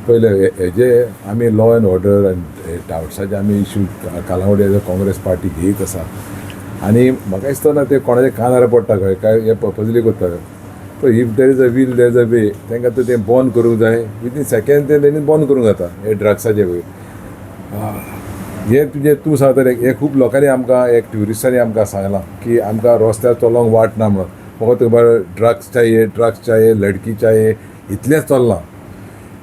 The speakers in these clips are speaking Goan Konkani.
पयले हेजे आमी लॉ एंड ऑर्डर आनी टावट्साचे आमी इशू कालावडे काँग्रेस पार्टी घेयत आसा आनी म्हाका दिसतना ते कोणाच्या कानार पडटा खंय काय हे पर्पजली करता. So if there is a will, there is a way. तांकां तर तें बंद करूंक जाय. विदीन सेकेंड तें तेणी बंद करूंक जाता हे ड्रग्साचे वयर. हें तुजें तूं सांगता हें खूब लोकांनी आमकां, एक ट्युरिस्टांनी आमकां सांगलां की आमकां रस्त्यार चलोंक वाट ना म्हणून. फकत खबर ड्रग्स चाहिए, ड्रग्स चाहिए, लडकी चाहिए, इतलेंच चल्लां.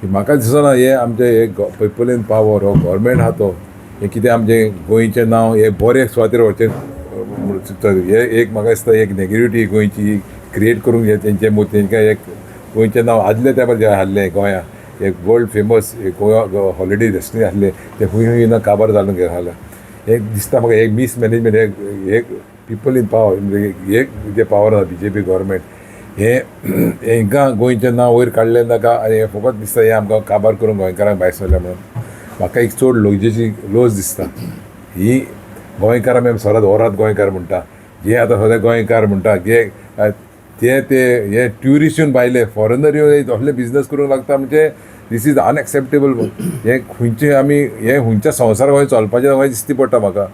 म्हाका दिसना हें आमचें हे पिपल इन पावर हो गव्हर्मेंट आहा तो हें कितें आमचें गोंयचें नांव हें बरें सुवातेर व्हरचें म्हणून चिंतता. हें एक म्हाका दिसता एक नेगेटिविटी गोंयची क्रिएट करूंक हे तेंचे तेंकां एक गोंयचें नांव आदले तेंपार जें आहलें गोंया एक वर्ल्ड फेमस एक गोवा हॉलिडे डेस्टिनेशन आसलें, तें खूंय खूंय ना काबार जावन गेलें. एक दिसता म्हाका एक मिसमॅनेजमेंट, एक पिपल इन पावर, एक जे पावर आसा बीजेपी गव्हर्मेंट, हें हेंकां गोंयचें नांव वयर काडलें नाका आनी हें फकत दिसता हें आमकां काबार करूंक गोंयकारांक भायर सरलें म्हणून. म्हाका एक चड लजेची लज दिसता ही गोंयकार. आमी सदांच ओरात गोंयकार म्हणटा, जे आतां सगळे गोंयकार म्हणटा जे ते ते हे ट्युरिस्ट येवन, भायले फॉरेनर येवन असले बिजनस करूंक लागता म्हणजे this is unacceptable. हें खंयचें आमी हें खंयच्या संवसार गोंय चलपाचें खंय दिसती पडटा म्हाका.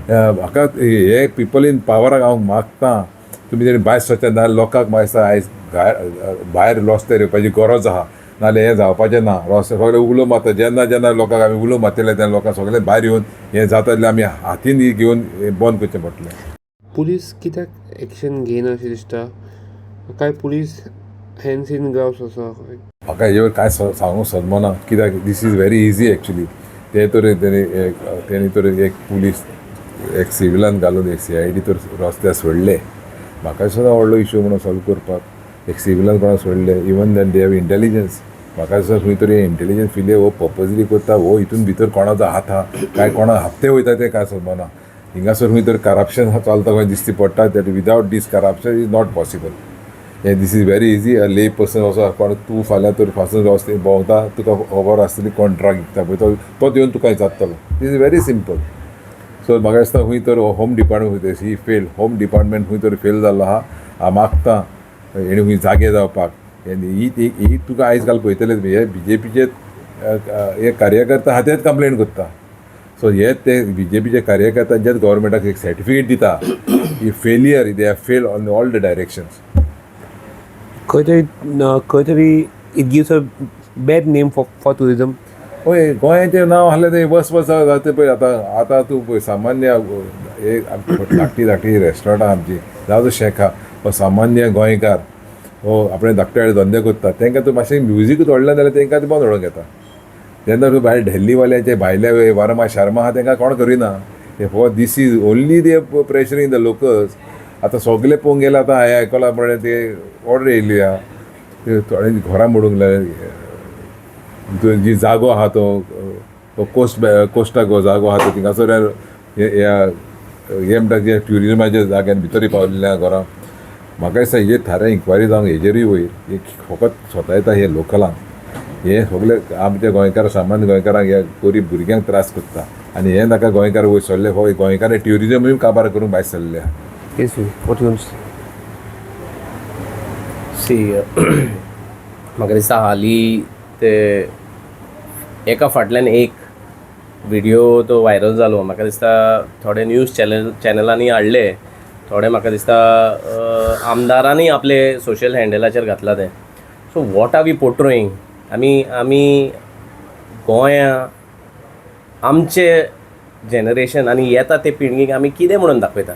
म्हाका हे पिपल इन पावराक हांव मागता, तुमी तेणी भायर सरचें ना. लोकांक म्हाका दिसता आयज भायर रस्त्यार येवपाची गरज आहा, नाजाल्यार हें जावपाचें ना. रस्ते सगळे उलो मारता, जेन्ना जेन्ना लोकांक आमी उलो मारतले तेन्ना लोकांक सगळे भायर येवन हें जाता जाल्यार आमी हातीन घेवन हें बंद करचें पडटलें. पुलीस कित्याक एक्शन घेयना अशें दिसता? काय पुलीस हँड्स इन ग्लव्स आसा? म्हाका हेजेवर कांय सांगूंक सदमना, कित्याक this is very easy actually. ते तर तेणी तर एक पुलीस एक सिविलान घालून एक सीआयडी तर रस्त्यार सोडले. म्हाका दिसना व्हडलो इशू म्हणून सॉल्व करपाक एक सिविलान कोणाक सोडले. Even then they have intelligence. म्हाका दिसता खंय तरी इंटेलिजन्स फिले हो पर्पजली करता हो. हितून भितर कोणाचो हात आहा काय कोणा हप्ते वयता ते काय समजना. हिंगासर खंय तर करप्शन चलता खंय दिसती पडटा. That without this corruption is not possible. हें this is very easy. A lay person असो कोण तूं फाल्यां तर फासून रस्ते भोंवता, तुका खबर आसतली कोण ड्रग विकता पळय, तो तो येवन तुका विचारतलो. This is very simple. So म्हाका दिसता खंय तर होम डिपार्टमेंट खंय ही फेल, होम डिपार्टमेंट खंय तरी फेल जाल्लो आहा. हांव मागता हेणी खंय जागे जावपाक. ही ही तुका आयज काल पळयतले तुमी, हे बीजेपीचे हे कार्यकर्ता आहा तेच कंप्लेन करता. सो हे ते बीजेपीचे कार्यकर्त्यांच्याच गव्हर्मेंटाक एक सर्टिफिकेट दिता ही failure. They are fail on all the directions. खंय तरी खंय तरी it gives a bad name for tourism. हय, गोंयाचें नांव आहलें तें बस बस जाता पळय. आतां आतां तूं पळय, सामान्य एक धाकटी धाकटी रेस्टोरंटां आमची जावं तो शेक आहा, हो सामान्य गोंयकार हो आपणे धाकटे धंदे करता, तांकां तूं मातशें म्युजिकूच व्हडलें जाल्यार तांकां तें बंद उडोवंक येता. तेन्ना तूं भायर दिल्लीवाल्याचे भायले वर्मा शर्मा आहा, तांकां कोण करिना. हे फकत this is only they pressuring the locals. आतां सगळे पळोवंक गेल्यार आतां हांवें आयकलां प्रमाणे ते ऑर्डर येयल्ली आहा, ते थोडे घरां मोडूंक लागले. जी जागो आहा तो तो कोस्टाक हो जागो आहा तो थिंगासर ह्या हे म्हणटा जे ट्युरिजमाच्या जाग्यान भितर पावलेले आहा घरां. म्हाका दिसता हेजेर थारे इन्क्वायरी जावंक हेजेरूय वयर. हे फकत स्वता हे लोकलांक, हे सगळे आमच्या गोंयकार, सामान्य गोंयकारांक, ह्या गरीब भुरग्यांक त्रास करता आनी हे नाका गोंयकार वयर सरले. हो गोंयकार ट्युरिजमूय काबार करूंक भायर सरले आहा. Yes, what you want to say? See, म्हाका दिसता हालीं ते एका फाटल्यान एक व्हिडियो तो व्हायरल जालो. म्हाका दिसता थोडे न्यूज चॅनलांनी हाडले, थोडे म्हाका दिसता आमदारांनी आपले सोशल हँडलाचेर घातला तें. So what are we portraying? आमी गोंया आमचे जनरेशन आनी येता ते पिळगेक आमी कितें म्हणून दाखयता?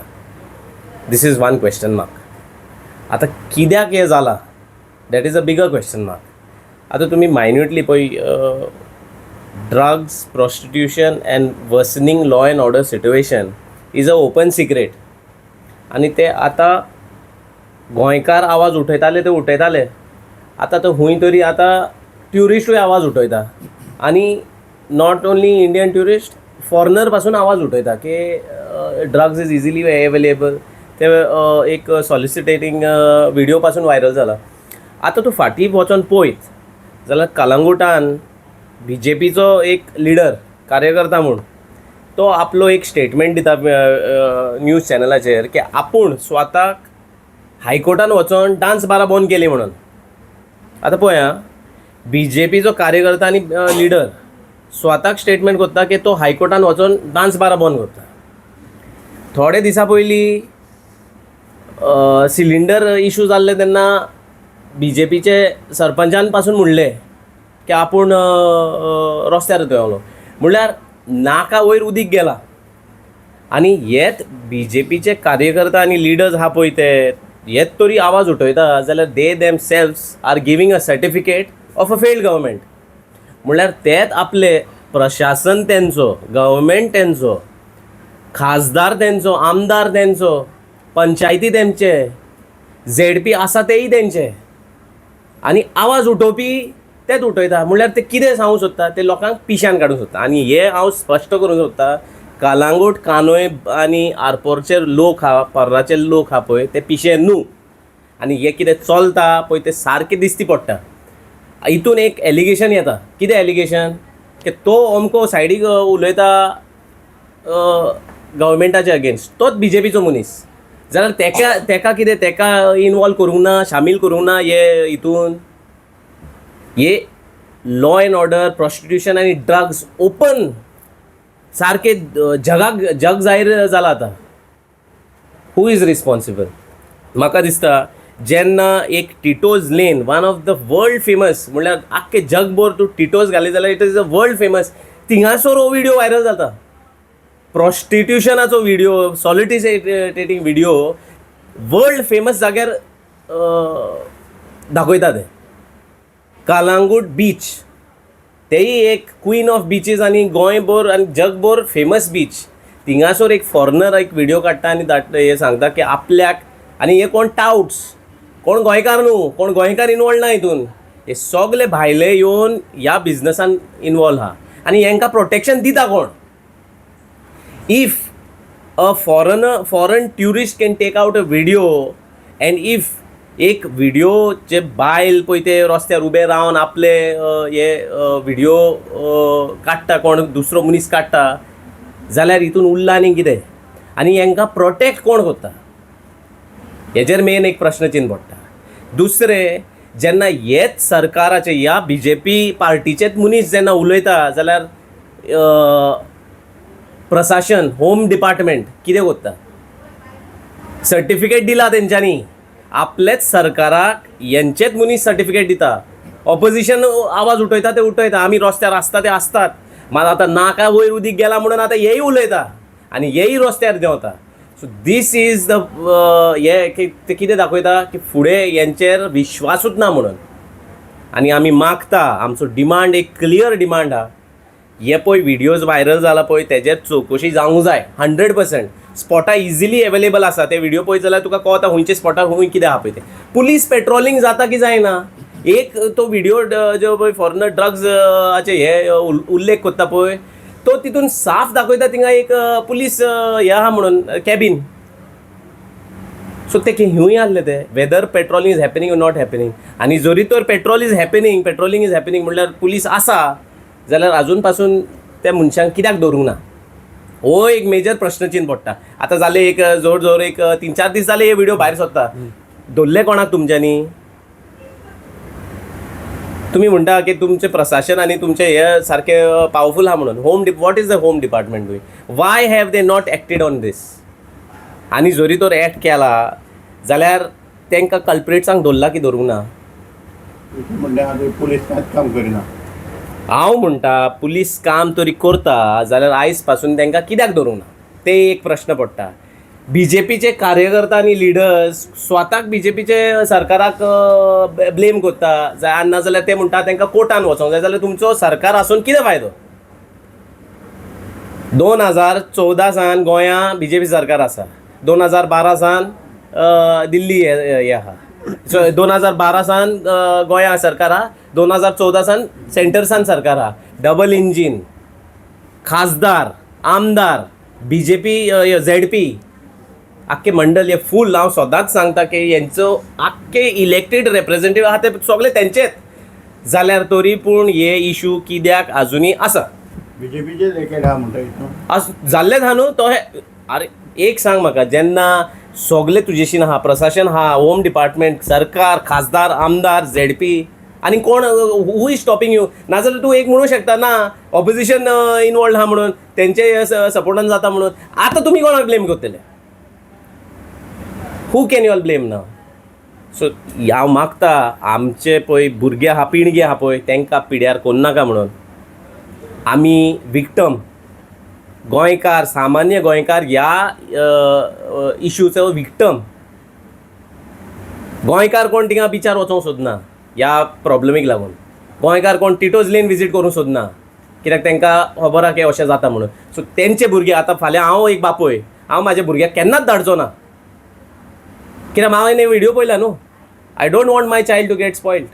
This is one question mark. आतां कित्याक हें जालां, that is a bigger question mark. आतां तुमी मायन्युटली पळय, drugs, prostitution and worsening law and order situation is a open secret. आनी ते आतां गोंयकार आवाज उठयताले ते उठयताले, आतां तो खूंय तरी आतां ट्युरिस्टूय आवाज उठयता आनी not only Indian tourist, foreigner पासून आवाज उठयता की drugs is easily available. ते एक सॉलिसिटेटींग विडियो पासून व्हायरल जाला. आतां तूं फाटीं वचोन पळयत जाल्यार कलंगुटान बीजेपीचो एक लिडर, कार्यकर्ता म्हूण तो आपलो एक स्टेटमेंट दिता न्यूज चॅनलाचेर की आपूण स्वताक हायकोर्टान वचोन डांस बारां बंद केली म्हणून. आतां पळय आं. बीजेपीचो कार्यकर्ता आनी लिडर स्वताक स्टेटमेंट करता की तो हायकोर्टान वचोन डांस बारां बंद करता. थोडे दिसा पयलीं सिलिंडर इशू जाल्ले तेन्ना बीजेपीचे सरपंचान पासून म्हणलें की आपूण रस्त्यार देंवलो. म्हणल्यार नाका वयर उदीक गेला. आनी हेच बीजेपीचे कार्यकर्ता आनी लिडर्स आहा पळय ते हेच तरी आवाज उठयता जाल्यार they themselves are giving a certificate of a failed government. म्हणल्यार तेच आपले प्रशासन तेंचो, गव्हर्मेंट तेंचो, खासदार तेंचो, आमदार तेंचो, पंचायती तेंचे, झेडपी आसा तेय तेंचे, आनी आवाज उठोवपी तेच उठयता. म्हणल्यार ते कितें सांगूंक सोदता, ते लोकांक पिश्यान काडूंक सोदता. आनी हें हांव स्पश्ट करूंक सोदता, कालांगूट, कानोय आनी आरपोरचे लोक आहा, पर्राचे लोक आहा पळय, ते पिशे न्हू. आनी हें कितें चलता पळय तें सारकें दिश्टी पडटा. हितून एक एलिगेशन येता. कितें एलिगेशन? की तो अमको सायडीक उलयता गव्हर्मेंटाच्या अगेन्स्ट, तोच बीजेपीचो मनीस जाल्यार तेका तेका कितें तेका इनवॉल्व करूंक ना, शामील करूंक ना हे हितून? हे लॉ एंड ऑर्डर, प्रॉस्टिट्युशन आनी ड्रग्स ओपन सारकें जगाक जग जाहीर जाला आतां. Who is responsible? म्हाका दिसता जेन्ना एक Tito's Lane, one of the world famous, म्हणल्यार आख्खे जगभर तूं टिटोज घाली जाल्यार it is a world famous, थिंगासर हो विडियो व्हायरल जाता. प्रॉस्टिट्युशनाचो video, soliciting video world famous जाग्यार दाखयता ते. कालांगूट बीच तेय एक क्वीन ऑफ बिचीस आनी गोंयभर आनी जगभर फेमस बीच, थिंगासर एक फॉरनर एक विडियो काडटा आनी धाडटा, हे सांगता की आपल्याक. आनी हे कोण टावट्स, कोण गोंयकार न्हू, कोण गोंयकार इनवॉल्व ना हितून, हे सगले भायले येवन ह्या बिजनसान इनवॉल्व आहा. आनी हेंकां प्रोटेक्शन दिता कोण? If a foreign tourist can take out a video and if एक विडियो जे बायल पळय ते रस्त्यार उबे रावन आपले हे विडियो काडटा, कोण दुसरो मनीस काडटा जाल्यार हितून उरला आनी कितें? आनी हेंकां प्रोटेक्ट कोण करता, हेजेर मेन एक प्रश्नचिन्न पडटा. दुसरें, जेन्ना हेच सरकाराचे ह्या बीजेपी पार्टीचेच मनीस जेन्ना उलयता जाल्यार प्रशासन, होम डिपार्टमेंट कितें करता? सर्टिफिकेट दिला तेंच्यांनी, आपलेच सरकाराक हेंचेच मनीस सर्टिफिकेट दिता. ऑपोजिशन आवाज उठयता ते उठयता, आमी रस्त्यार आसता ते आसतात, मात आतां नाका वयर उदीक गेला म्हणून आतां हेय उलयता आनी हेय रस्त्यार देंवता. सो these is the हे की ते कितें दाखयता की फुडें हेंचेर विश्वासूच ना म्हणून. आनी आमी मागता, आमचो डिमांड एक क्लियर डिमांड आहा, हे पळय विडियोज व्हायरल जाला पळय तेजेर चवकशी जावंक जाय 100%. स्पॉटां इजिली एवेलेबल आसा, ते विडियो पळयत जाल्यार तुका कळता खंयचे स्पॉटार खंय कितें आहा पळय तें. पुलीस पेट्रोलिंग जाता की जायना? एक तो विडियो जो पळय फॉरेनर ड्रग्स हाचे हे उल्लेख करता पळय, तो तितून साफ दाखयता थिंगा एक पुलीस हे आहा म्हणून कॅबीन. सो ते खंय आहले ते? Whether patrolling is happening or not happening? आनी जरी तर patrol is happening, patrolling is happening म्हणल्यार पुलीस आसा जाल्यार आजून पासून त्या मनशांक कित्याक धरूंक ना, हो एक मेजर प्रश्नचिन्न पडटा. आतां जाले एक जवळ जवळ एक 3-4 दीस जाले हे विडियो भायर सरता, धरले कोणाक तुमच्यांनी? तुमी म्हणटा की तुमचें प्रशासन आनी तुमचें हे सारकें पावरफूल आहा म्हणून. Home what is the home department doing? Why have they not acted on this? आनी जरी तर एक्ट केला जाल्यार तांकां कल्प्रिट्सांक धरला की धरूंक ना? म्हणल्यार आतां पुलीस कांयच काम करिना. हांव म्हणटा, पुलीस काम तरी करता जाल्यार आयज पासून तांकां कित्याक धरूंक ना, ते एक प्रश्न पडटा. बीजेपीचे कार्यकर्ता आनी लिडर्स स्वताक बीजेपीचे सरकाराक ब्लेम करता जाय, ना जाल्यार ते म्हणटा तांकां कोर्टान वचोंक जाय, जाल्यार तुमचो सरकार आसून कितें फायदो? 2014 सावन गोंया बीजेपी सरकार आसा, 2012 सावन दिल्ली हे हे आहा. सो 2012 सावन गोंया सरकार आहा, 2014 सावन सेंटरसान सरकार आहा. डबल इंजीन, खासदार, आमदार, बीजेपी, झेडपी, आख्खे मंडळ हे फूल. हांव सदांच सांगता की हेंचो आख्खे इलेक्टेड रेप्रेझेंटेटिव्ह आहा ते सगळे तेंचेच, जाल्यार तरी पूण हे इशू कित्याक आजुनूय आसा? बीजेपीचे रेकेट आहा म्हणटा हितून. आस जाल्लेच आहा न्हू तो हे. आरे, एक सांग म्हाका, जेन्ना सगळे तुजेशीन आहा, प्रशासन आहा, होम डिपार्टमेंट, सरकार, खासदार, आमदार, झेडपी, आनी आनी कोण, who is stopping you? नाजाल्यार तूं एक म्हणूंक शकता ना, ऑपोजिशन इनवॉल्ड आहा म्हणून, तेंचे सपोर्टान जाता म्हणून. आतां तुमी कोणाक ब्लेम करतले? Who can you all blame ना? सो हांव मागता, आमचे पळय भुरगे आहा, पिळगे आहा पळय, तांकां पिड्यार कोन्नाका म्हणून. आमी विक्टम, गोंयकार, सामान्य गोंयकार ह्या इशूचो विक्टम. गोंयकार कोण थिंगा बिचार वचोंक सोदना ह्या प्रॉब्लमीक लागून. गोंयकार कोण टिटोज लेन विजीट करूंक सोदना, कित्याक तांकां खबर आहा की अशें जाता म्हणून. सो तेंचे भुरगे आतां, फाल्यां हांव एक बापूय, हांव म्हाज्या भुरग्याक केन्नाच धाडचो ना, कित्याक हांवें व्हिडियो पळयला न्हू. I don't want my child to get spoiled.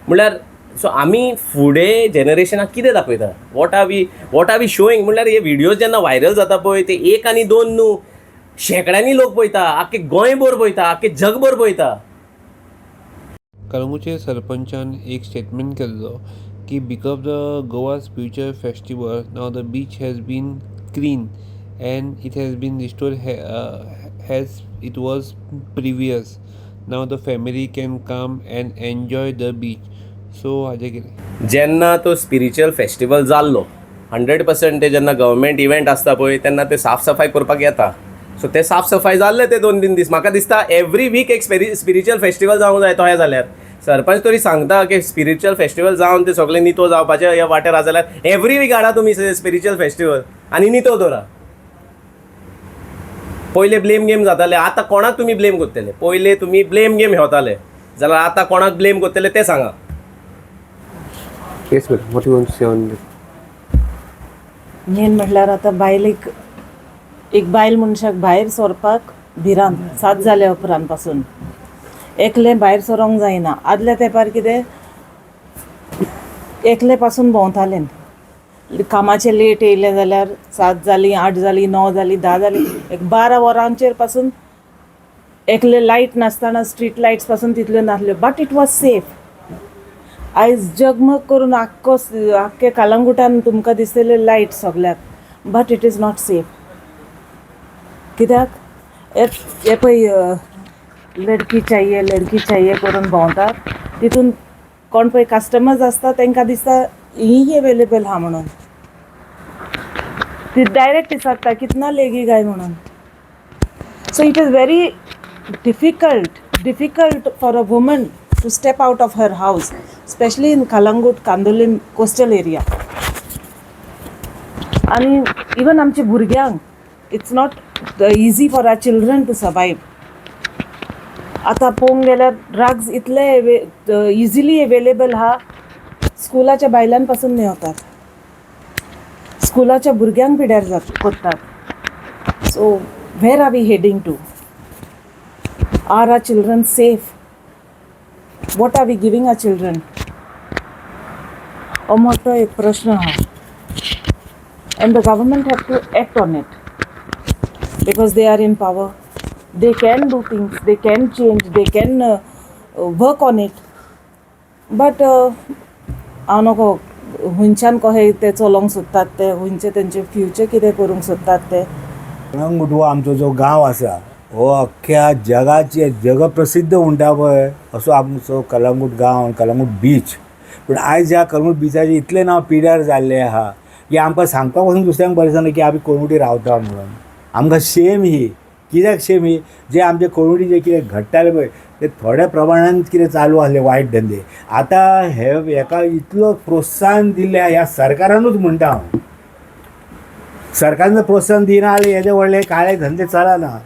म्हणल्यार सो आमी फुडें जनरेशनाक कितें दाखयता? What are we showing? म्हणल्यार हे व्हिडियोज जेन्ना व्हायरल जाता पळय, ते एक आनी दोन न्हू, शेंकड्यांनी लोक पळयता, आख्खे गोंयभर पळयता, आख्खे जगभर पळयता. कळंगूटचे सरपंचान एक स्टेटमेंट केल्लो की because the Goa spiritual festival, now the beach has been clean and it has been restore as it was previous. Now the family can come and enjoy the beach. So हाजें कितें? जेन्ना तो स्पिरिच्युअल फेस्टिवल जाल्लो, 100% ते जेन्ना गव्हर्मेंट इव्हेंट आसता पळय, तेन्ना ते साफ सफाय करपाक येता. सो ते साफ सफाय जाल्ले ते 2-3 दीस. म्हाका दिसता एवरी वीक एक स्पिरिच्युअल फेस्टिवल जावंक जाय. तशें जाल्यार सरपंच तरी सांगता की स्पिरिच्युअल फेस्टिवल जावन ते सगळे नितो जावपाचे ह्या वाटेर आसा जाल्यार, एवरी वीक हाडा तुमी स्पिरिच्युअल फेस्टिवल आनी नितो दवरा. पयले ब्लेम गेम जाताले, आतां कोणाक तुमी ब्लेम करतले? पयले तुमी ब्लेम गेम खेळताले जाल्यार आतां कोणाक ब्लेम करतले तें सांगा. Yes madam, what you want say on? Main म्हटल्यार आतां बायलेक, एक बायल मनशाक भायर सरपाक भिरांत. 7 जाल्या उपरांत पासून एकलें भायर सरोंक जायना. आदल्या तेंपार कितें, एकले पासून भोंवतालें. कामाचें लेट येयलें जाल्यार 7 जालीं, 8 जालीं, 9 जालीं, 10 जालीं, एक 12 वरांचेर पासून एकले, लायट नासतना, स्ट्रीट लायट्स पासून तितल्यो नासल्यो, but it was safe. आयज जगमग करून आख्खो, आख्खे कलंगुटान तुमकां दिसतले लायट सगल्याक, but it is not safe. कित्याक हे हे पळय, लडकी चाहिए, लडकी चाहिए करून भोंवतात. तितून कोण पळय कस्टमर्स आसता, तांकां दिसता ही अवेलेबल आहा म्हणून. ती डायरेक्ट विचारता, कितना लेगी काय म्हणून. So it is very difficult for a woman to step out of her house, specially in Calangute, Candolim coastal area. आनी इवन आमच्या भुरग्यांक, it's not easy for our children to survive. आतां पळोवंक गेल्यार ड्रग्स इतले इजिली अवेलेबल आहा, स्कुलाच्या बायलां पासून मेवतात, स्कुलाच्या भुरग्यांक पिड्यार जात करतात. So where are we heading to? Are our children safe? What are we giving our children? हो मोठो एक प्रश्न आहा and the government have to act on it because they are in power. They can do things, they can change, they can work on it. But हांव नको हुंयच्यान कशें ते चलोवंक सोदतात ते, हुंयचे तेंचे फ्युचर कितें करूंक सोदतात ते. कळंगूट हो आमचो जो गांव आसा, हो अख्ख्या जगाचे जगप्रसिद्ध म्हणटा पळय, असो आमचो कलंगूट गांव, कलंगूट बीच. पूण आयज ह्या कलंगूट बिचाचें इतलें नांव पिड्यार जाल्लें आहा की आमकां सांगपाक पासून दुसऱ्यांक बरें दिसना की आमी कळंगुटी रावता म्हणून. आमकां शेम ही. कित्याक शेम ही? जे आमचे कळंगुटी जे कितें घडटालें पळय, ते थोड्या प्रमाणान कितें चालू आसले वायट धंदे, आतां हे हेका इतलो प्रोत्साहन दिल्लें ह्या सरकारानूच म्हणटा हांव. सरकारान जर प्रोत्साहन दिना जाल्यार येदे व्हडले काळे धंदे चलना.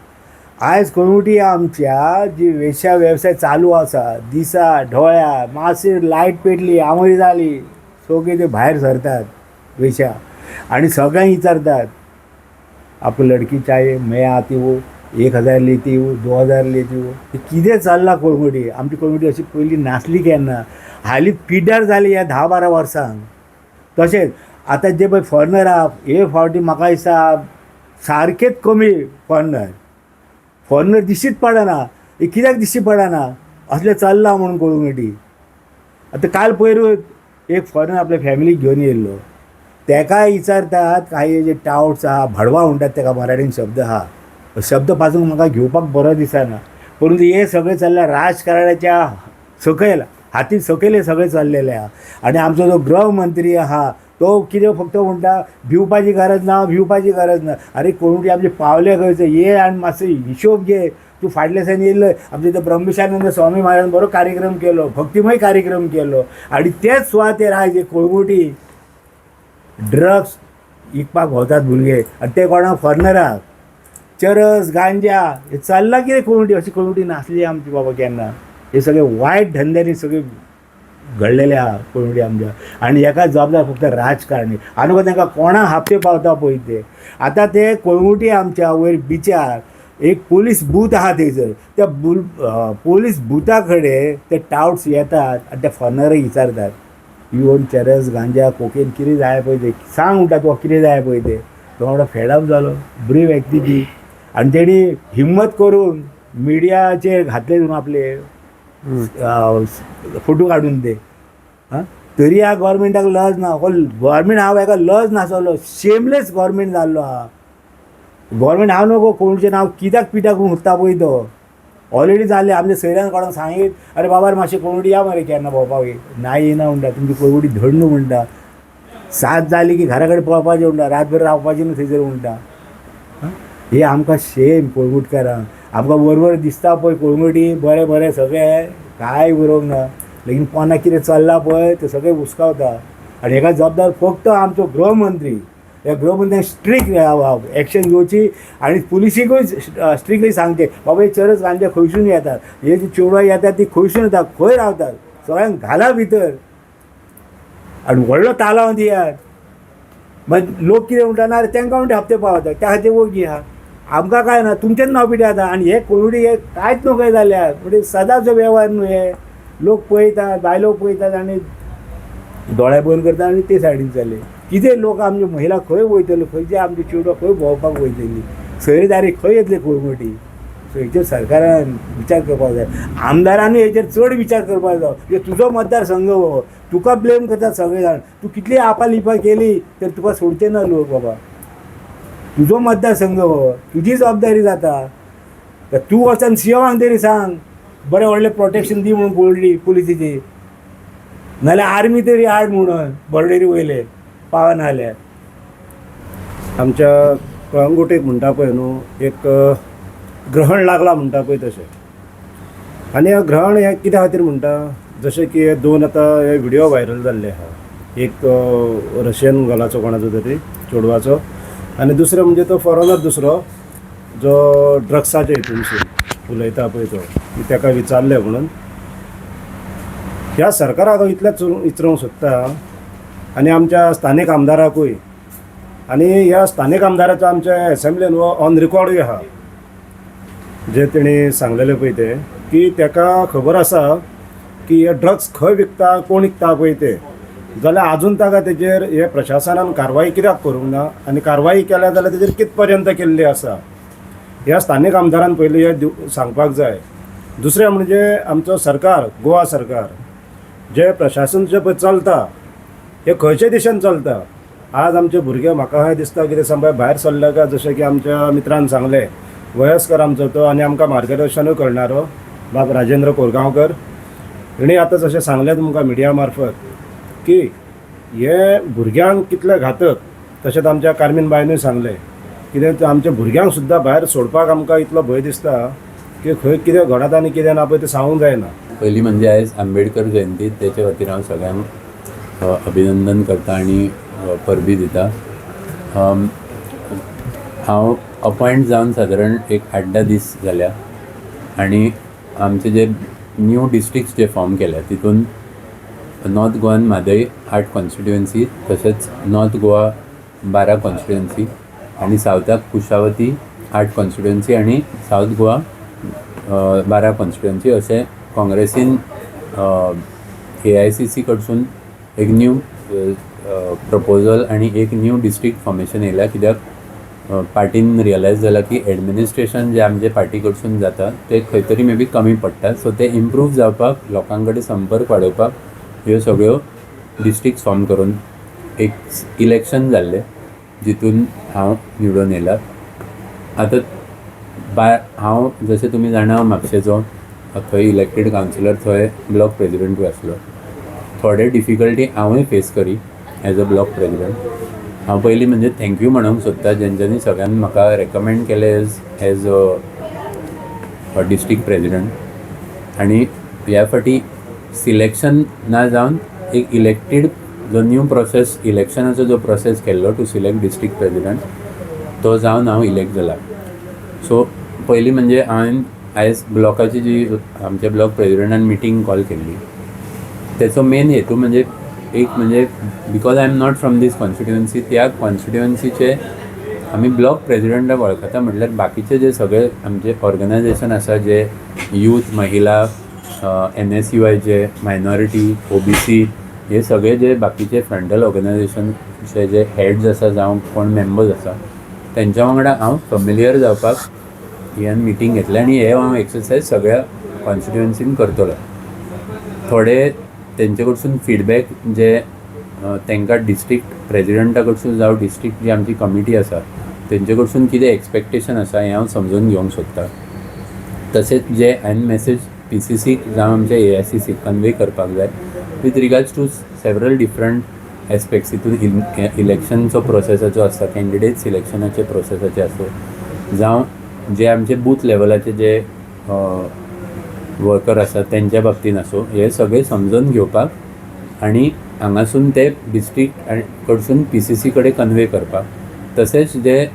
आयज कळंगुटी आमच्या जी वेश्या वेवसाय चालू आसा, दिसा ढोळ्या मातशी लायट पेटली, आमरी जाली, सगळे ते भायर सरतात वेश्या आनी सगळ्यांक विचारतात, आपको लडकी चाहिए, मैं आती हूँ, 1000 लेती हूँ, 2000 लेती हूँ. हे कितें चल्लां कळंगुटी? आमची कळंगुटी अशी पयलीं नासली केन्ना. हालीं पिड्ड्यार जाली ह्या 10-12 वर्सांक. तशेंच आतां जे पळय फॉरनर आहा, हे फावटी म्हाका दिसता सारकेच कमी फॉरनर. फॉरनर दिश्टीच पडना. हे कित्याक दिश्टी पडना? असलें चल्लां म्हणून कळंगुटी. आतां काल पयरूच एक फॉरनर आपल्या फॅमिलीक घेवन येयल्लो, तेकाय विचारतात. काही जे टावट्स आहा, भडवा म्हणटात तेका, मराठीन शब्द आहा, शब्द पासून म्हाका घेवपाक बरो दिसना. परंतु हे सगळें चल्लां राजकारणाच्या सकयल. हाती सकयले सगळें चल्लेलें आहा. आनी आमचो जो गृहमंत्री आहा तो कितें फक्त म्हणटा भिवपाची गरज ना, भिवपाची गरज ना. अरे कोण आमचे पावले खंयचे ये आनी मातसो हिशोब घे. तूं फाटल्या दिसांनी येयल्लो आमच्या इथं ब्रह्मेशानंद स्वामी महाराजान बरो कार्यक्रम केलो, भक्तिमय कार्यक्रम केलो आनी तेच सुवातेर आयज कोळंगुटी ड्रग्स विकपाक भोंवतात भुरगे आनी ते कोणाक फॉरनराक चरस गांजा हे चल्लां कितें कोळंगुटी. अशी कोळंगुटी नासली आमची बाबा केन्ना. हे सगळे वायट धंद्यांनी सगळे घडलेले आहा कोळंगुटी आमच्या. आनी हेका जबाबदार फक्त राजकारणी आनी तांकां कोणा हापते पावता पळय ते. आतां ते कोळंगुटी आमच्या वयर बिचार एक पोलीस बूथ आहा थंयसर, त्या पोलीस बुथा कडेन ते टावट्स येतात आनी ते फॉरनराक विचारतात you own charas ganja cocaine कितें जाय पळय तें सांग म्हणटा तुका कितें जाय पळय तें. तो म्हणटा फेडअप जालो, बरी व्यक्ती ती. आनी तेणी हिम्मत करून मिडियाचेर घातले न्हू आपले फोटो काडून ते. आं तरी ह्या गोवोरमेंटाक लज ना. हो गोवोरमेंट हांव हेका लज नासलो, शेमलेस गोवोरमेंट जाल्लो आहा. गोवोरमेंट हांव नको कोणचें नांव कित्याक पिठाक करून उरता पळय तो ऑलरेडी जालें. आमच्या सैऱ्यान कोणाक सांगीत अरे बाबा मातशें कोळंगुटी या मरे केन्ना भोंवपाक ना येना म्हणटा तुमची कोळंगुटी धड न्हू म्हणटा. 7 जाली की घरा कडेन पळपाचें म्हणटा, रातभर रावपाचें न्हू थंयसर म्हणटा. हे आमकां शेम कोळंगुटकारांक. आमकां बरोबर दिसता पळय कोळंगुटी बरें बरें सगळें कांय उरोवंक ना, लेगीन पोंदा कितें चल्लां पळय तें सगळें हुस्कावता. आनी हेका जबाबदार फक्त आमचो गृहमंत्री. ह्या गृहमंत्र्यान स्ट्रिक्ट एक्शन घेवची आनी पुलिसीकूय स्ट्रिक्टली सांगचें बाबा हे चरस गांजा खंयसून येतात, हे जी चेडवां येतात ती खंयसून येतात, खंय रावतात, सगळ्यांक घाला भितर आनी व्हडलो तालांव दियात. मागीर लोक कितें म्हणटा ना तांकां म्हणटा हप्ते पावता त्या खातीर वोगी आहा. आमकां कांय ना, तुमचेंच नांव पिठे जाता. आनी हे कोळंगुटी हे कांयच न्हू काय जाल्यार म्हणजे सदांचो वेव्हार न्हू हे. लोक पळयतात, बायलो पळयतात आनी दोळे बंद करतात आनी ते सायडीन चल्ले. कितें लोक आमचे महिला खंय वयतल्यो, खंयचे आमचे चेडवां खंय भोंवपाक वयतली, सोयरीदारी खंय येतली कोळंगुटी. सो हेचेर सरकारान विचार करपाक जाय, आमदारानूय हेचेर चड विचार करपाक जाय. म्हणजे तुजो मतदारसंघ हो, तुका ब्लेम करतात सगळे जाण. तूं कितली आपालिपा केली तर तुका सोडचे ना लोक बाबा. तुजो मतदारसंघ हो, तुजी जबाबदारी जाता. तर तूं वचून सीएमाक तरी सांग बरें व्हडलें प्रोटेक्शन दी म्हणून कोळंगुटी पुलिसीची, नाल्यार आर्मी तरी हाड म्हणून बॉर्डरी वयले पावना जाल्यार. आमच्या कळंगुटेक म्हणटा पळय न्हू एक ग्रहण लागला म्हणटा पळय तशें. आनी ह्या ग्रहण हें कित्या खातीर म्हणटा, जशें की हे दोन आतां हे व्हिडियो व्हायरल जाल्ले आहा, एक रशियन गलाचो कोणाचो तरी चेडवाचो आनी दुसरो म्हणजे तो फॉरेनर दुसरो जो ड्रग्साच्या हितूनसून उलयता पळय तो, की ताका विचारलें म्हणून. ह्या सरकाराक हांव इतलेंच विचारूंक सोदता आनी आमच्या स्थानीक आमदाराकूय, आनी ह्या स्थानीक आमदाराचो आमच्या एसेंब्लीन हो ऑन रिकॉर्डूय आहा, जे तेणी सांगलेलें पळय तें की ताका खबर आसा की हे ड्रग्स खंय विकता, कोण विकता पळय तें, जाल्यार आजून ताका तेजेर हे प्रशासनान कारवाई कित्याक करूंक ना आनी कारवाई केल्या जाल्यार तेजेर कित पर्यंत केल्ली आसा, ह्या स्थानीक आमदारान पयलीं हें सांगपाक जाय. दुसरें म्हणजे आमचो सरकार, गोवा सरकार जें प्रशासन जें पळय चलता हें खंयचे दिशेन चलता. आज आमचे भुरगे म्हाका दिसता कितें सांग भायर सरले काय, जशें की आमच्या मित्रान सांगलें, वयस्कर आमचो तो आनी आमकां मार्गदर्शनूय करणारो बाब राजेंद्र कोरगांवकर, हेणी आतां जशें सांगलें तुमकां मिडिया मार्फत की हे भुरग्यांक कितले घातक, तशेंच आमच्या कार्मीन बायनूय सांगलें कितें आमच्या भुरग्यांक सुद्दां भायर सोडपाक आमकां इतलो भंय दिसता की खंय कितें घडत आनी कितें ना पळय तें सांगूंक जायना. पयलीं म्हणजे आयज आंबेडकर जयंती, तेचे खातीर हांव सगळ्यांक अभिनंदन करता आनी परबी दिता. हांव अपॉयंट जावन सादारण एक 8-10 दीस जाल्या आनी आमचे जे न्यू डिस्ट्रिक्ट्स जे फॉर्म केल्या तितून नॉर्थ गोवान म्हादय 8 कॉन्स्टिट्युएन्सी, तशेंच नॉर्थ गोवा 12 कॉन्स्टिट्युएन्सी आनी सावथाक कुशावती 8 कॉन्स्टिट्युएन्सी आनी सावथ गोवा 12 कॉन्स्टिट्युएन्सी अशें काँग्रेसीन AICC कडसून एक न्यू प्रपोजल आनी एक न्यू डिस्ट्रिक्ट फॉर्मेशन येयल्या. कित्याक पार्टीन रियलायज जाला की एडमिनिस्ट्रेशन जे आमचे पार्टी कडसून जाता ते खंय तरी मे बी कमी पडटा, सो ते इम्प्रूव जावपाक लोकां कडेन संपर्क वाडोवपाक ह्यो सगळ्यो डिस्ट्रिक्ट फॉर्म करून एक इलेक्शन जाल्लें जितून हांव निवडून येयला. आतां हांव जशें तुमी जाणा हांव म्हापशेचो थंय इलेक्टेड कावन्सिलर, थंय ब्लॉक प्रेजिडेंटूय आसलो. थोडे डिफिकल्टी हांवूय फेस करी एज अ ब्लॉक प्रेजिडेंट. हांव पयलीं म्हणजे thank you म्हणूंक सोदता जेंच्यांनी सगळ्यांनी म्हाका रेकमेंड केलें एज अ डिस्ट्रिक्ट प्रेजिडेंट. आनी ह्या फावटी सिलेक्शन ना जावन एक इलेक्टेड जो न्यू प्रोसेस, इलेक्शनाचो जो प्रोसेस केल्लो टू सिलेक्ट डिस्ट्रिक्ट प्रेजिडेंट, तो जावन हांव इलेक्ट जाला. सो पयलीं म्हणजे हांवें आयज ब्लॉकाची जी आमच्या ब्लॉक प्रेजिडेंटान मिटींग कॉल केल्ली, तेचो मेन हेतू म्हणजे एक म्हणजे because I am not from this constituency, त्या कॉन्स्टिट्युएन्सीचे आमी ब्लॉक प्रेजिडेंटाक वळखता म्हटल्यार बाकीचे जे सगळे आमचे ऑर्गनायझेशन आसा, जे यूथ, महिला, एनएसयूआयचे, मायनॉरिटी, ओबीसी, हे सगळे जे बाकीचे फ्रंटल ऑर्गनायझेशनचे जे हेड्स आसा जावं कोण मेंबर्स आसा, तेंच्या वांगडा हांव फॅमिलियर जावपाक ह्यान मिटींग घेतलें आनी हे हांव एक्सरसायज सगळ्या कॉन्स्टिट्युएन्सीन करतलो. थोडे तेंचे कडसून फिडबॅक जे तांकां डिस्ट्रिक्ट प्रेजिडेंटा कडसून जावं डिस्ट्रिक्ट जी आमची कमिटी आसा तेंचे कडसून कितें एक्सपेक्टेशन आसा हें हांव समजून घेवंक सोदतां. तशेंच जे हांवें मॅसेज पीसीसीक जावं आमच्या एआयसीसीक कन्वे करपाक जाय with regards to several different aspects, हितून इलेक्शनचो प्रोसेसाचो आसता, कॅन्डिडेट सिलेक्शनाचे प्रोसेसाचे आसूं, जावं जे आमचे बूथ लेवलाचे जे वर्कर आसा तेंच्या बाबतीन आसूं, हे सगळें समजून घेवपाक आनी हांगासून ते डिस्ट्रिक्ट कडसून पीसीसी कडेन कन्वे करपाक. तशेंच जे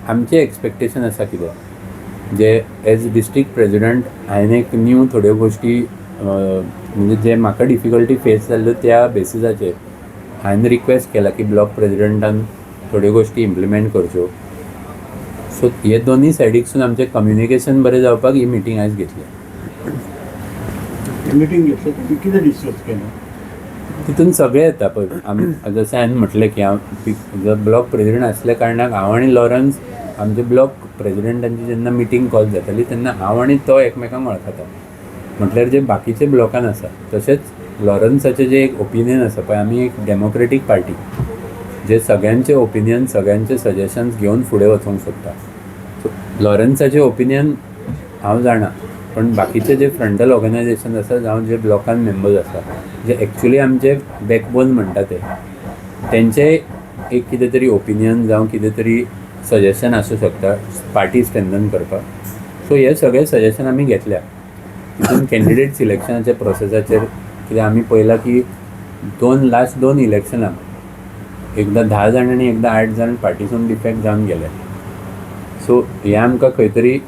आमचें एक्सपेक्टेशन आसा कितें जे एज डिस्ट्रिक्ट प्रेजिडेंट, हांवें एक न्यू थोड्यो गोश्टी म्हणजे जे म्हाका डिफिकल्टी फेस जाल्ल्यो त्या बेसिसाचेर हांवें रिक्वेस्ट केला की ब्लॉक प्रेजिडेंटान थोड्यो गोश्टी इम्प्लिमेंट करच्यो. सो हे दोनूय सायडीकसून आमचें कम्युनिकेशन बरें जावपाक ही मिटींग आयज घेतली. मिटींग घेतली, तुमी कितें डिस्कस केलें? तितून सगळें येता पळय. आमी जशें हांवें म्हटलें की हांव ब्लॉक प्रेजिडेंट आसल्या कारणान हांव आनी लॉरन्स, आमचे ब्लॉक प्रेजिडेंटांची जेन्ना मिटींग कॉल जाताली तेन्ना हांव आनी तो एकमेकांक वळखता. म्हटल्यार जे बाकीचे ब्लॉकान आसा, तशेंच लॉरन्साचें जें एक ओपिनियन आसा पळय, आमी एक डेमोक्रेटीक पार्टी जे सगळ्यांचे ओपिनियन, सगळ्यांचे सजेशन्स घेवन फुडें वचूंक सोदता. सो लॉरन्साचें ओपिनियन हांव जाणा, पण बाकीचे जे फ्रंटल ऑर्गनायझेशन आसा जावं जे ब्लॉकान मेंबर्स आसा, जे एक्चुली आमचे बॅकबोन म्हणटा ते, तेंचे एक कितें तरी ओपिनियन जावं कितें तरी सजेशन आसूं शकता पार्टी स्ट्रेंथन करपाक. सो हे सगळे सजेशन आमी घेतल्या. तितून कॅन्डिडेट सिलेक्शनाच्या प्रोसेसाचेर कित्याक आमी पळयलां की दोन लास्ट दोन इलेक्शनाक एकदां 10 जाण आनी एकदां 8 जाण पार्टीसून डिफेक्ट जावन गेले. सो हें आमकां खंय तरी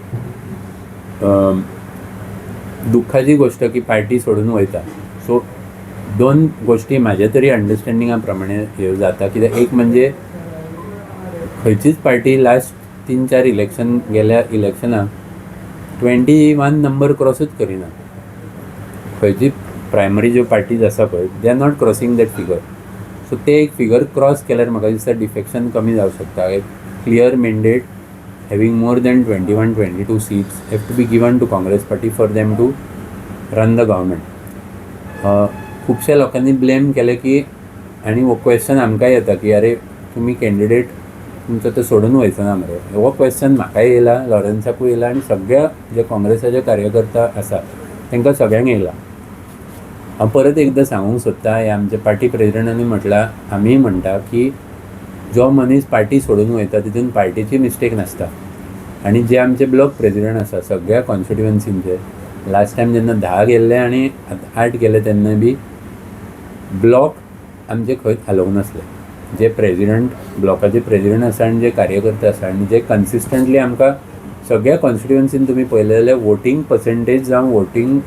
दुख्खाची गोश्ट की पार्टी सोडून वयता. सो दोन गोश्टी म्हाज्या तरी अंडरस्टँडिंगा प्रमाणे ह्यो जाता. कित्याक एक म्हणजे खंयचीच पार्टी लास्ट 3-4 इलेक्शन गेल्या इलेक्शनाक 21 नंबर क्रॉसूच करिना. खंयची प्रायमरी ज्यो पार्टीज आसा पळय, they are not crossing that figure. So ते एक फिगर क्रॉस केल्यार म्हाका दिसता डिफेक्शन कमी जावंक शकता. एक clear mandate having more than 21, 22 seats have to be given to Congress party for them to run the government. खुबश्या लोकांनी ब्लेम केलें की आनी हो क्वेश्चन आमकांय येता की अरे तुमी कॅन्डिडेट तुमचो तो सोडून वयचो ना मरे. हो क्वेश्चन म्हाकाय येयला, लॉरन्साकूय येयला आनी सगळ्या जे काँग्रेसाचे कार्यकर्ता आसा तांकां सगळ्यांक येयला. हांव परत एकदां सांगूंक सोदता, हे आमचे पार्टी प्रेजिडेंटांनी म्हटलां, आमीय म्हणटा की जो मनीस पार्टी सोडून वयता तितून पार्टीची मिस्टेक नासता. आनी जे आमचे ब्लॉक प्रेजिडेंट आसा सगळ्या कॉन्स्टिट्युएन्सींचे, लास्ट टायम जेन्ना 10 गेल्ले आनी 8 गेले तेन्ना बी ब्लॉक आमचे खंयच हालोवंक नासले. जे प्रेजिडेंट ब्लॉकाचे प्रेजिडेंट आसा आनी जे कार्यकर्ते आसा आनी जे कन्सिस्टंटली आमकां सगळ्या कॉन्स्टिट्युएन्सीन तुमी पळयलें जाल्यार वोटींग पर्संटेज जावं वोटींग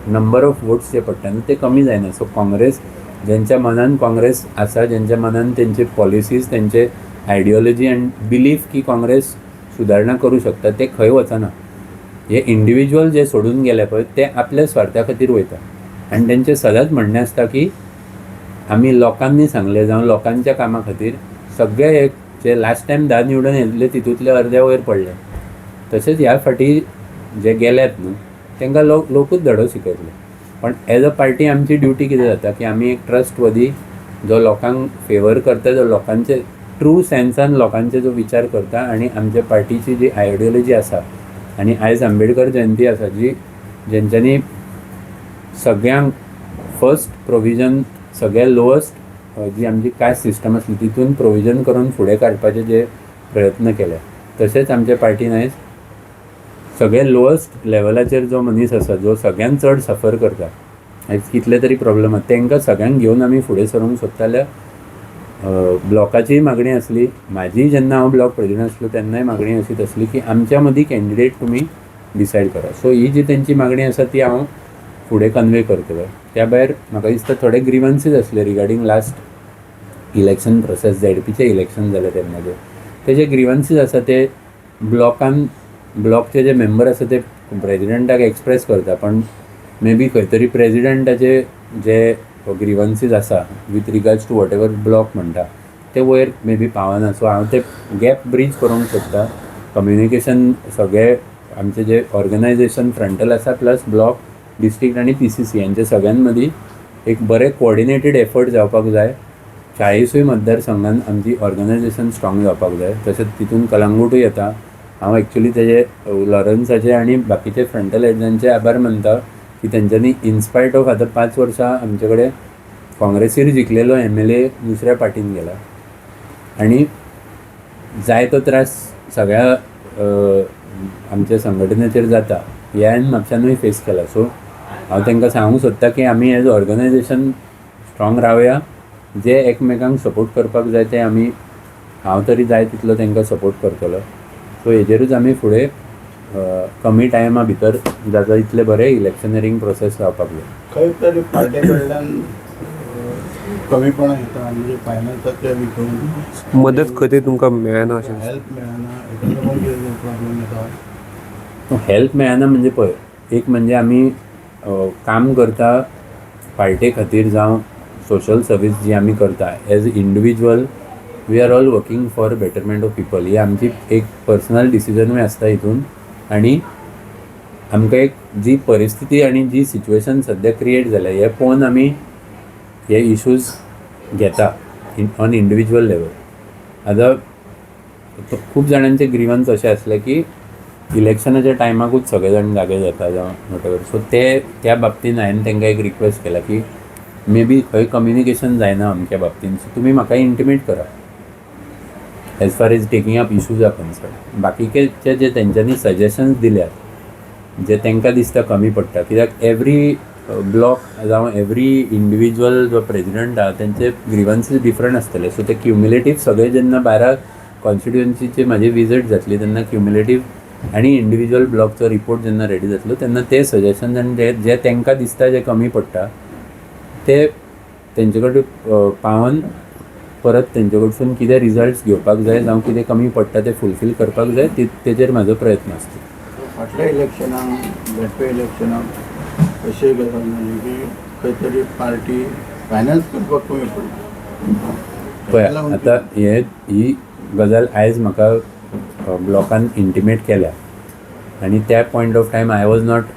नंबर ऑफ वोट्स जे पडटा न्हू ते कमी जायना. सो काँग्रेस जेंच्या मनान काँग्रेस आसा, जेंच्या मनान तेंचे पॉलिसीज, तेंचे आयडियोलॉजी आनी बिलीफ की काँग्रेस सुदारणा करूं शकता, ते खंय वचना. हे इंडिविज्युअल जे सोडून गेले पळय ते आपल्या स्वार्था खातीर वयता आनी तेंचें सदांच म्हणणें आसता की आमी लोकांनी सांगलें जावं लोकांच्या कामा खातीर. सगळे एक जे लास्ट टायम 10 निवडून येयल्ले तितूंतले अर्द्या वयर पडले. तशेंच ह्या फावटी जे गेल्यात न्हू तांकां लोकूच धडो शिकयतले. पण एज अ पार्टी आमची ड्युटी कितें जाता की आमी एक ट्रस्टवर्दी जो लोकांक फेवर करता, जो लोकांचे ट्रू सेन्सान लोकांचे जो विचार करता आनी आमच्या पार्टीची जी आयडियोलॉजी आसा. आनी आयज आंबेडकर जयंती आसा जी जेंच्यांनी सगळ्यांक फर्स्ट प्रोविजन, सगळ्या लोअस्ट जी आमची कास्ट सिस्टम आसली तितून प्रोविजन करून फुडें काडपाचे जे प्रयत्न केले. तशेंच आमच्या पार्टीन आयज सगळे लोअस्ट लेवलाचेर जो मनीस आसा, जो सगळ्यान चड सफर करता, आयज कितले तरी प्रॉब्लम आसा, तांकां सगळ्यांक घेवन आमी फुडें सरूंक सोदता. जाल्यार ब्लॉकाचीय मागणी आसली म्हाजी, जेन्ना हांव ब्लॉक प्रेजिडेंट आसलो तेन्नाय मागणी अशीच आसली की आमच्या मदीं कॅन्डिडेट तुमी डिसायड करा. सो ही जी तेंची मागणी आसा ती हांव फुडें कन्वे करतलो. त्या भायर म्हाका दिसता थोडे ग्रिवन्सीस आसले रिगार्डींग लास्ट इलेक्शन प्रोसेस, झेडपीचें इलेक्शन जालें तेन्नाचे तेजे ग्रिवन्सीस आसा, ते ब्लॉकान ब्लॉकचे जे मेंबर आसा ते प्रेजिडेंटाक एक्सप्रेस करता, पण मे बी खंय तरी प्रेजिडेंटाचे जे ग्रिवन्सीस आसा with regards to whatever block म्हणटा ते वयर मे बी पावना. सो हांव ते गॅप ब्रीज करूंक सोदता. कम्युनिकेशन सगळे आमचे जे ऑर्गनायजेशन फ्रंटल आसा, प्लस ब्लॉक, डिस्ट्रिक्ट आनी पीसीसी हांचे सगळ्यां मदीं एक बरें कोऑर्डिनेटेड एफर्ट जावपाक जाय. 40ूय मतदारसंघान आमची ऑर्गनायजेशन स्ट्रॉंग जावपाक जाय. तशेंच तितून कलंगूटूय येता. हांव एक्चुली तेजे लॉरन्साचे आनी बाकीचे फ्रंटल हेड्सांचे आभार मानता की तेंच्यांनी इनस्पायट ऑफ आतां 5 वर्सां आमचे कडेन काँग्रेसीर जिखलेलो एमएलए दुसऱ्या पार्टीन गेला आनी जायतो त्रास सगळ्या आमच्या संघटनेचेर जाता, हे हांवें म्हापशानूय फेस केला. सो हांव तांकां सांगूंक सोदता की आमी एज ऑर्गनायजेशन स्ट्रॉंग रावया, जे एकमेकांक सपोर्ट करपाक जाय ते आमी, हांव तरी जाय तितलो तांकां सपोर्ट करतलो. सो हेजेरूच आमी फुडें कमी टायमा भितर जाता इतलें बरें इलेक्शनरिंग प्रोसेस जावपाक जाय. खंय तरी पार्टे कडल्यान कमीपणां येता, म्हणजे फायनान्साचे हितून मदत खंय तरी तुमकां मेळना अशें? हेल्प मेळना, हेका लागून कितें प्रॉब्लम येता? हेल्प मेळना म्हणजे पळय, एक म्हणजे आमी काम करता पार्टे खातीर जावं सोशल सर्वीस जी आमी करता as individual, we are all working for betterment of people. ही आमची एक पर्सनल डिसिजनूय आसता हितून. आनी आमकां एक जी परिस्थिती आनी जी सिच्युएशन सद्या क्रिएट जाल्या हे पळोवन आमी हे इशूज घेता ऑन इंडिविज्युअल लेवल. आतां खूब जाणांचे ग्रिवन्स अशें आसले की इलेक्शनाच्या टायमाकूच सगळे जाण जागे जाता जावं वॉटेवर. सो ते त्या बाबतीन हांवें तांकां एक रिक्वेस्ट केला की मे बी खंय कम्युनिकेशन जायना अमक्या बाबतीन, सो तुमी म्हाका इंटिमेट करा as far as taking up issues are concern. बाकीचे जे तेंच्यांनी सजेशन्स दिल्यात जे तांकां दिसता कमी पडटा, कित्याक एवरी ब्लॉक जावं एवरी इंडिविज्युअल जो प्रेजिडंट आहा तेंचे ग्रिवन्सीस डिफरंट आसतले. सो ते क्युमुलेटीव सगळे जेन्ना 12 कॉन्स्टिट्युएन्सीचे म्हाजे विजीट जातली तेन्ना क्युमुलेटीव आनी इंडिविज्युअल ब्लॉकचो रिपोर्ट जेन्ना रेडी जातलो तेन्ना ते सजेशन्स आनी जे जे तांकां दिसता जे कमी पडटा ते तेंचे कडेन पावोन परत तेंचे कडसून कितें रिजल्ट्स घेवपाक जाय जावं कितें कमी पडटा ते फुलफील करपाक जाय, तेजेर म्हाजो प्रयत्न आसता. फाटल्या इलेक्शनाक, बेटवे इलेक्शनाक अशें गजाल जाली की खंय तरी पार्टी फायनान्स करपाक कमी पडली. पळय, आतां हे ही गजाल आयज म्हाका ब्लॉकान इंटिमेट केल्या आनी त्या point of time I was not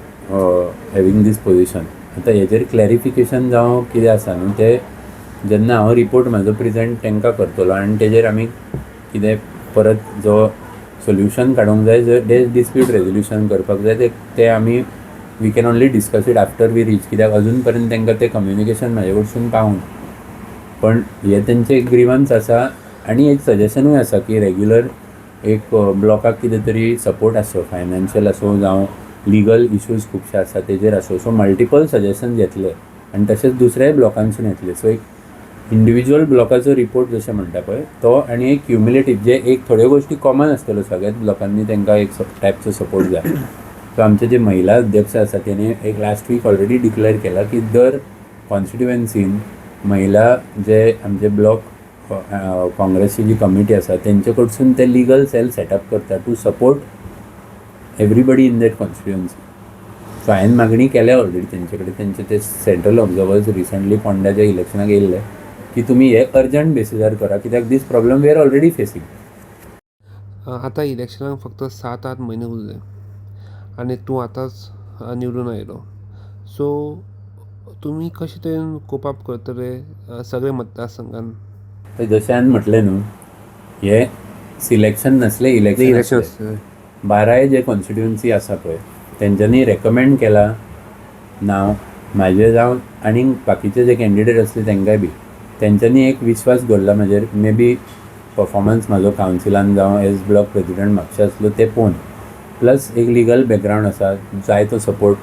having this position. आतां हेजेर क्लॅरिफिकेशन जावं कितें आसा न्हू तें जेन्ना हांव रिपोर्ट म्हाजो प्रेजेंट तांकां करतलो आनी तेजेर आमी कितें परत जो सोल्युशन काडूंक जाय, जे डिस्प्यूट रेजोल्युशन करपाक जाय ते आमी we can only discuss it after we reach, कित्याक अजून पर्यंत तांकां तें कम्युनिकेशन म्हाजे कडसून पावूंक. पण हे तेंचे एक ग्रिवन्स आसा आनी एक सजेशनूय आसा की रेग्युलर एक ब्लॉकाक कितें तरी सपोर्ट आसचो, फायनान्शियल आसूं जावं लिगल इशूज खुबशे आसा तेजेर आसूं. सो मल्टिपल सजेशन्स येतले आनी तशेंच दुसऱ्याय ब्लॉकांसून येतले. सो एक इंडिविज्युअल ब्लॉकाचो रिपोर्ट जशें म्हणटा पळय तो आनी एक क्युमुलेटीव जे एक थोड्यो गोश्टी कॉमन आसतल्यो सगळ्याच ब्लॉकांनी तांकां एक टायपचो सपोर्ट जाय. सो आमचे जे महिला अध्यक्ष आसा तेणी एक लास्ट वीक ऑलरेडी डिक्लेअर केला की दर कॉन्स्टिट्युएन्सीन महिला जे आमचे ब्लॉक काँग्रेसची जी कमिटी आसा तेंचे कडसून ते लिगल सेल सेटअप करता to support everybody in that constituency. So हांवें मागणी केल्या ऑलरेडी तेंचे कडेन, तेंचे ते सेंट्रल ऑब्जर्वर्स रिसंटली पोंड्याच्या इलेक्शनाक येयल्ले की तुमी हे अर्जंट बेसिसार करा, कित्याक this problem we are already facing. आतां इलेक्शनाक फक्त 7-8 म्हयने उरले आनी तूं आतांच निवडून आयलो, सो तुमी कशे तरेन कोप अप करतले सगळे मतदारसंघान? जशें हांवें म्हटलें न्हू, हें सिलेक्शन नासलें, इलेक्शन. इलेक्शन. 12 जे कॉन्स्टिट्युएन्सी आसा पळय तेंच्यांनी रेकमेंड केला नांव म्हाजें जावं आनीक बाकीचे जे कॅन्डिडेट आसले तेंकांय बी तेंच्यांनी एक विस्वास दवरला म्हाजेर. मे बी परफॉर्मन्स म्हाजो कावन्सिलान जावं एज ब्लॉक प्रेजिडंट म्हापशा आसलो ते पळोवन, प्लस एक लिगल बॅकग्रावंड आसा, जायतो सपोर्ट.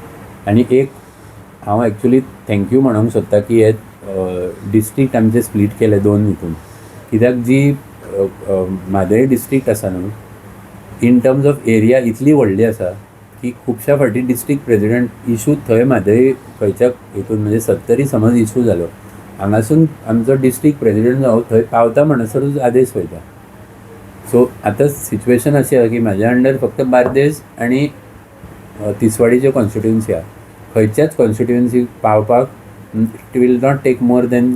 आनी एक हांव एक्चुली thank you म्हणूंक सोदता की हे डिस्ट्रिक्ट आमचे स्प्लीट केले दोन हितून, कित्याक जी म्हादय डिस्ट्रिक्ट आसा न्हू, इन टर्म्स ऑफ एरिया इतली व्हडली आसा की खुबश्या फावटी डिस्ट्रिक्ट प्रेजिडंट इशू थंय म्हादय खंयच्या हितून, म्हणजे सत्तरी समज इशू जालो, हांगासून आमचो डिस्ट्रिक्ट प्रेजिडंट जावं थंय पावता म्हणसरूच आदेश वयता. सो आतां सिच्युएशन अशें आसा की म्हाज्या अंडर फक्त बार्देस आनी तिसवाडीच्यो कॉन्स्टिट्युएन्सी आहा. खंयच्याच कॉन्स्टिट्युएन्सीक पावपाक it will not take more than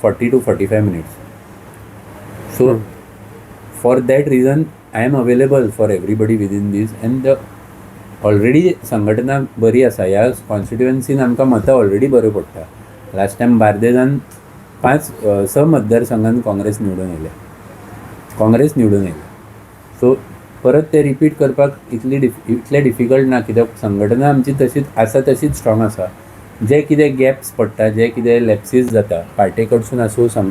40 to 45 minutes. So for that reason I am available for everybody within this, and the already संघटना बरी आसा. ह्या कॉन्स्टिट्युएन्सीन आमकां मतां ऑलरेडी बऱ्यो पडटा. लास्ट टायम बार्देजान पांच स मतदारसंघान काँग्रेस निवडून येयले, काँग्रेस निवडून येयले. सो परत ते रिपीट करपाक इतलें डिफिकल्ट ना, कित्याक संघटना आमची तशीच आसा, तशीच स्ट्रॉंग आसा. जे कितें गॅप्स पडटा, जे कितें लॅप्सीस जाता, पार्टे कडसून आसूं,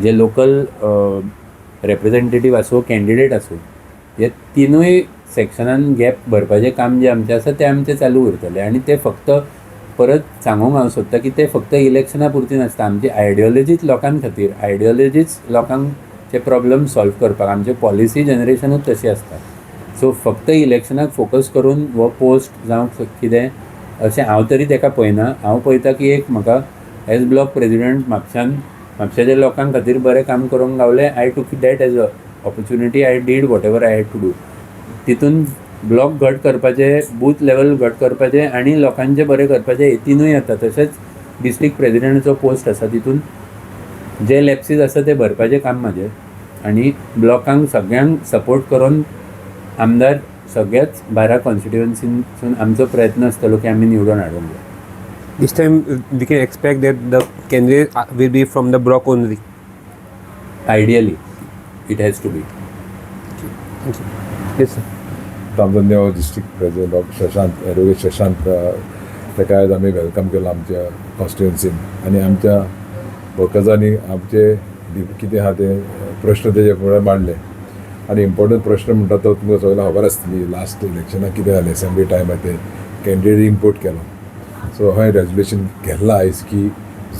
जे लोकल रेप्रेजेंटेटीव आसूं, कॅन्डिडेट आसूं, हे तिनूय सेक्शनान गॅप भरपाचें काम जें आमचें आसा तें आमचें चालू उरतलें. आनी तें फक्त, परत सांगूंक हांव सोदता की तें फक्त इलेक्शना पुरती नासता. आमची आयडियोलॉजीच लोकां खातीर, आयडियोलॉजीच लोकांचे प्रॉब्लम सॉल्व करपाक, आमचे पॉलिसी जनरेशनूच तशी आसता. सो फक्त इलेक्शनाक फोकस करून हो पोस्ट जावं कितें अशें हांव तरी तेका पळयना. हांव पळयता की एक म्हाका एज ब्लॉक प्रेजिडंट म्हापशान म्हापशाच्या लोकां खातीर बरें काम करूंक गावलें. I took that as a opportunity. I did whatever I had to do. तितून ब्लॉक घट करपाचे, बूथ लेवल घट करपाचे आनी लोकांचें बरें करपाचें हे तिनूय येता. तशेंच डिस्ट्रिक्ट प्रेजिडंटाचो पोस्ट आसा, तितून जे लॅप्सीस आसा ते भरपाचें काम म्हाजें आनी ब्लॉकांक सगळ्यांक सपोर्ट करून आमदार सगळ्याच 12 कॉन्स्टिट्युएन्सीसून आमचो प्रयत्न आसतलो की आमी निवडून हाडूंक जाय. This time we can expect that the candidate will be from the block only. Ideally it has to be. Thank you. Yes, sir. आमचो नवो district president doctor Shashant, advocate Shashant, ताका आयज आमी welcome केलो आमच्या कॉन्स्टिट्युएन्सीन आनी आमच्या वर्कर्सांनी आमचे कितें आहा ते प्रश्न तेजे फुडें मांडले. आनी इम्पॉर्टंट प्रश्न म्हणटा तो तुमकां सगळ्यांक खबर आसतली, लास्ट इलेक्शनाक कितें जालें, असेंब्ली टायमार ते कॅन्डिडेट इम्पोर्ट केलो. सो हांवें रेजोल्युशन घेतलां आयज की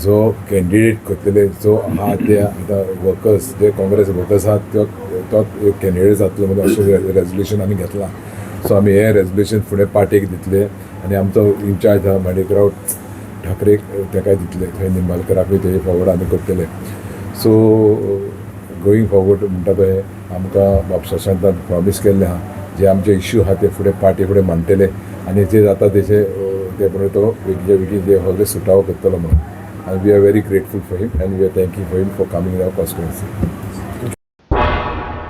जो कॅन्डिडेट करतले, जो आहा ते आतां वर्कर्स, जे काँग्रेस वर्कर्स आहात, तो तो एक कॅन्डिडेट जातलो म्हणून अशें रेजोल्युशन आमी घेतलां. सो आमी हें रेजोल्युशन फुडें पार्टीक दितले आनी आमचो इन्चार्ज आहा माणिकराव ठाकरे, ताकाय दितले. थंय निंबालकराकूय तेजे फॉरवर्ड आमी करतले. सो गोईंग फॉरवर्ड म्हणटा पळय, आमकां बाब शशांतान प्रॉमीस केल्लें आहा, जे आमचे इश्यू आहा ते फुडें पार्टी फुडें मांडटले आनी जे जाता तेजे ते प्रमाणे तो बेगीच्या बेगीन ते सगळे सुटावो करतलो म्हणून. आनी we are very grateful for him and we are thanking for him for coming in our constituency.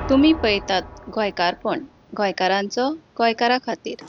तुमी पळयतात गोंयकारपण, गोंयकारांचो गोंयकारा खातीर.